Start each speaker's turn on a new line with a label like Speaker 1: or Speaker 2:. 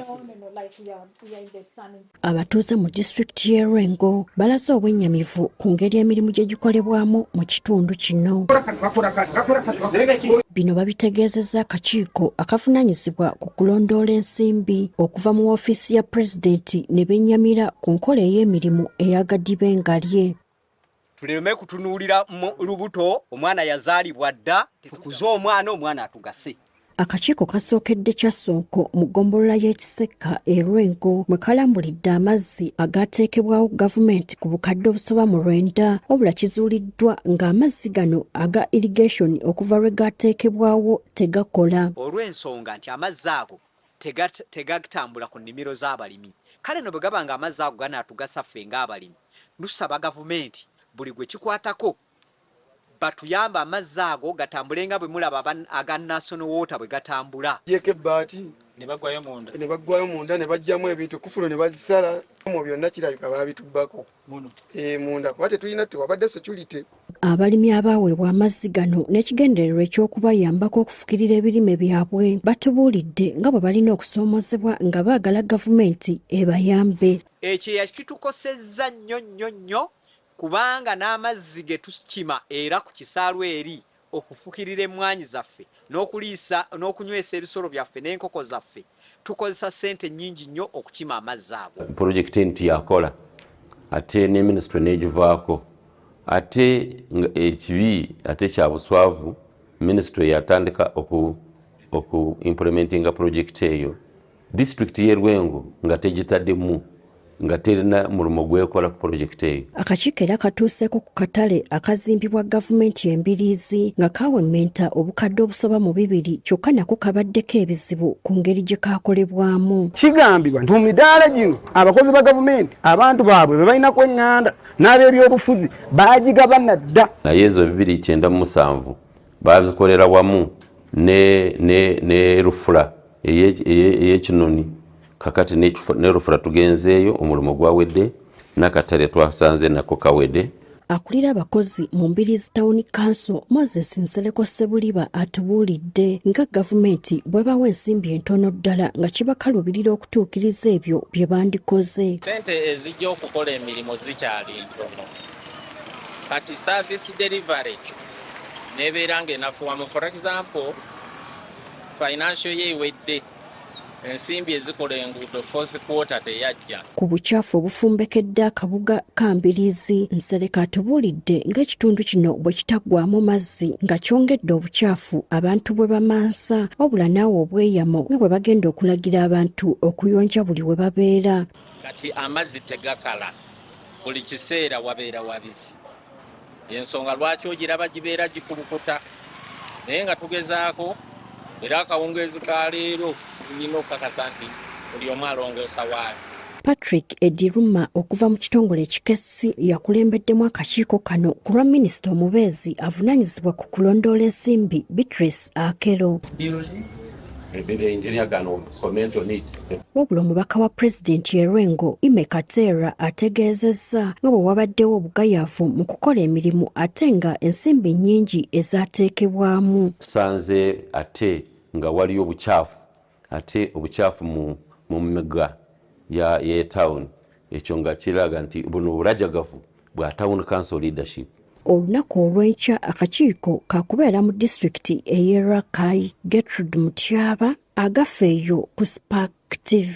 Speaker 1: No, like we are in the sun.
Speaker 2: Abatuuze mu disitulikiti y'e Lwengo balaze obwennyamivu ku ngeri emirimu gye gikolebwamu mu kitundu kino. Bino babitegeezezza akakiiko akavunaanyizibwa ku kulondoola ensimbi okuva mu woofiisi ya pulezidenti ne bennyamira ku nkola ey'emirimu eya gadibengalye.
Speaker 3: Tuleme kutunuulira mu lubuto, omwana yazaalibwa dda, tukuze omwana, omwana atugase.
Speaker 2: Akakiiko kasookedde Kyassonko mu ggombolola y'e Kisekka e Lwengo mwe kalambulidde amazzi agaateekebwawo gavumenti ku bukadde obusoba mu 90, wabula kizuuliddwa ng'amazzi gano aga irrigation okuva lwe gaateekebwawo tegakola.
Speaker 3: Olw'ensonga nti amazzi ago tegatambula ku nnimiro z'abalimi. Kale no bwe gaba nga amazzi ago ganaatugasa ffe ng'abalimi, tusaba gavumenti buli gwe kikwatako batuyambe amazzi ago gatambule nga bwe mulaba aga National Water bwe gatambula.
Speaker 4: Gyeko ebbaati.
Speaker 5: Ne baggwayo munda.
Speaker 4: Ne baggwayo munda ne baggyamu ebintu, kufulu ne bazisala mu byonna, kirabika baabitubbako munda kuba tetulina, tewabadde security.
Speaker 2: Abalimi abaaweebwa amazzi gano n'ekigendererwa eky'okubayambako okufukirira ebirime byabwe batubuulidde nga bwe balina okusoomoozebwa nga baagala gavumenti ebayambe.
Speaker 3: Ekyeya kitukosezza nnyo nnyo nnyo kubanga n'amazzi ge tukima era ku kisaalu eri okufukirira emmwanyi zaffe n'okuliisa n'okunywesa ebisolo byaffe n'enkoko zaffe, tukozesa ssente nnyingi nnyo okukima amazzi ago.
Speaker 6: Pulojekiti nti yakola ate ne minisitule n'egivaako, ate ekibi ate kya buswavu, minisitule yatandika oku implementinga pulojekiti eyo, disitulikiti y'e Lwengo nga tegitaddemu, nga terina mulimu gwekola ku pulojekiti eyo.
Speaker 2: Akakiiko era katuuseeko ku katale akazimbibwa gavumenti embiriizi nga kawemmenta obukadde obusoba mu 2, kyokka nako kabaddeko ebizibu ku ngeri gye kakolebwamu.
Speaker 7: Kigambibwa nti mu midaala gino abakozi ba gavumenti abantu baabwe be balinako eŋŋanda n'ab'ebyobufuzi baagigabana dda.
Speaker 6: Naye ezo 297 bazikolera wamu ne Lufula ey'ekinoni. Kakati ne Lufula tugenzeeyo, omulimu gwawedde, n'akatale twasanze nako kawedde.
Speaker 2: Akulira abakozi mu Mbiriizi Town Council, Moses Nsereko Ssebuliba, atubuulidde nga gavumenti bw'ebawa ensimbi entono ddala nga kibakalubirira okutuukiriza ebyo bye bandikoze.
Speaker 5: Sente ezijja okukola emirimu zikyali ntono. Kati service delivery nebeera ng'enafuwamu. For example, financial year ewedde, ensimbi ezikola enguudo fourth quarter teyajja.
Speaker 2: Ku bukyafu obufumbekedde akabuga ka Mbiriizi, Nsereko atubuulidde ng'ekitundu kino bwe kitaggwamu mazzi nga kyongedde obukyafu abantu bwe bamansa, wabula naawe obweyamo nga bwe bagenda okulagira abantu okuyonja buli we babeera.
Speaker 5: Kati amazzi tegakala, buli kiseera wabeera wabisi, ensonga lwaki ogiraba gibeera gikulukuta. Naye nga tugezaako, era akawungeezi ka leero tulina okukakasa nti buli omu alongoosa waayo.
Speaker 2: Patrick Ediruma okuva mu kitongole ekikessi yakulembeddemu akakiiko kano ku lwa minisita omubeezi avunaanyizibwa ku kulondoola ensimbi, Beatrice Akello.
Speaker 6: Maybe the engineer can comment on it.
Speaker 2: Wabula omubaka wa pulezidenti e Lwengo, Ime Kateera, ategeezezza nga bwe wabaddewo obugayaavu mu kukola emirimu ate nga ensimbi nnyingi ezaateekebwamu.
Speaker 6: Tusanze ate nga waliyo obukyafu, ate obukyafu mu migga ya town, ekyo nga kiraga nti buno bulajagavu bwa town council leadership.
Speaker 2: Olunaku olw'enkya akakiiko kakubeera mu disitulikiti ey'e Rakai. Gertrude Mutyaba, agafeeyo ku Spark TV.